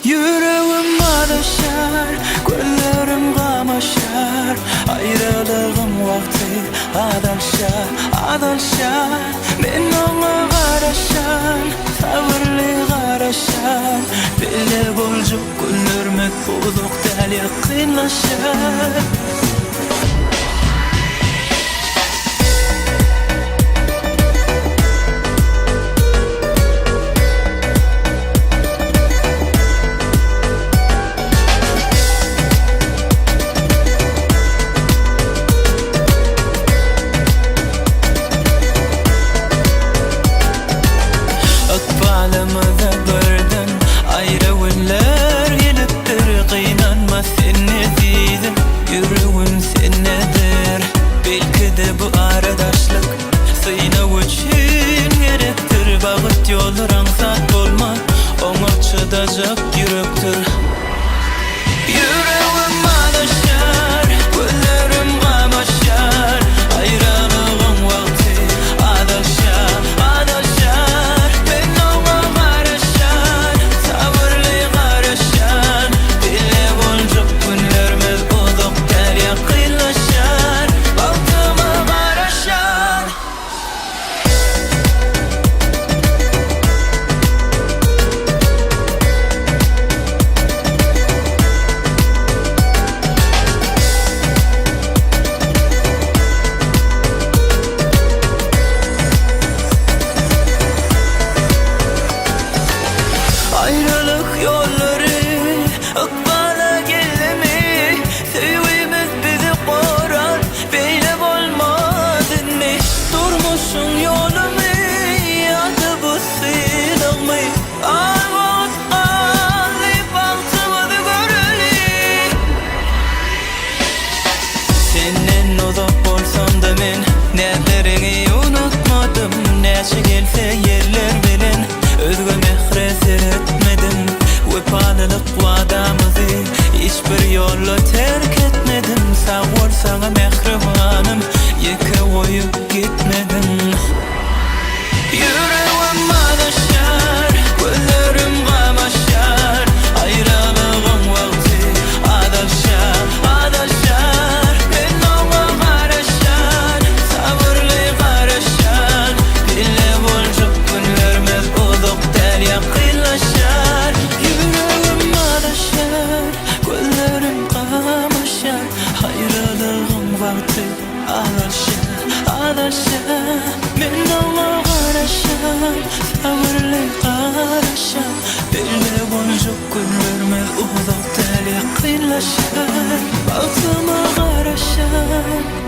Ýüregim azaşýar, gözlerim gamaşýar, Aýralygyň wagty azalşýar, azalşýar. Men oňa garaşýan, sabyrly garaşýan, Bile boljak günlerimiz uzak däl ýakynlaşýar. Ykbalymyza birden aýra günler gelipdir, Gynanma sen ezizim, ýüregim sendedir. Belki-de bu aradaşlyk synag üçin gerekdir, Bagt ýollar aňsat bolmaz, oňa çydajak ýürekdir. Ýüregim azaşýar, gözlerim gamaşýar, Aýralygyň wagty azaşýar, azaşýar. Men oňa garaşýan, sabyrly garaşýan, Bile boljak günlerimiz uzak däl ýakynlaşýar, Bagtyma garaşýan. Aýralyk ýollary ykbala geldimi, Söýgimiz bizi gorar, beýle bolmaz indi. Durmuşyň ýolumy ýa-da bu synagmy, Az wagt galdy bagtymyzy göreli. Senden uzak bolsam-da men näzleriňi unutmadym, Näçe gelse ýeller bilen özge mähre seretmedim, Wepalylyk wadamyzy hiç bir ýolda terk etmedim, Sag bol saňa mähribanym, ýeke goýup gitmediň. Ýüregim azaşýar, gözlerim gamaşýar, Aýralygyň wagty azalşýar, azalşýar. Men oňa garaşýan, sabyrly garaşýan, Bile boljak günlerimiz uzak däl ýakynlaşýar. Ýüregim azaşýar, gözlerim gamaşýar, Aýralygyň wagty azalşýar, azalşýar. Men oňa garaşýan, sabyrly garaşýan, Bile boljak günlerimiz uzak däl ýakynlaşýar. Bagtyma garaşýan.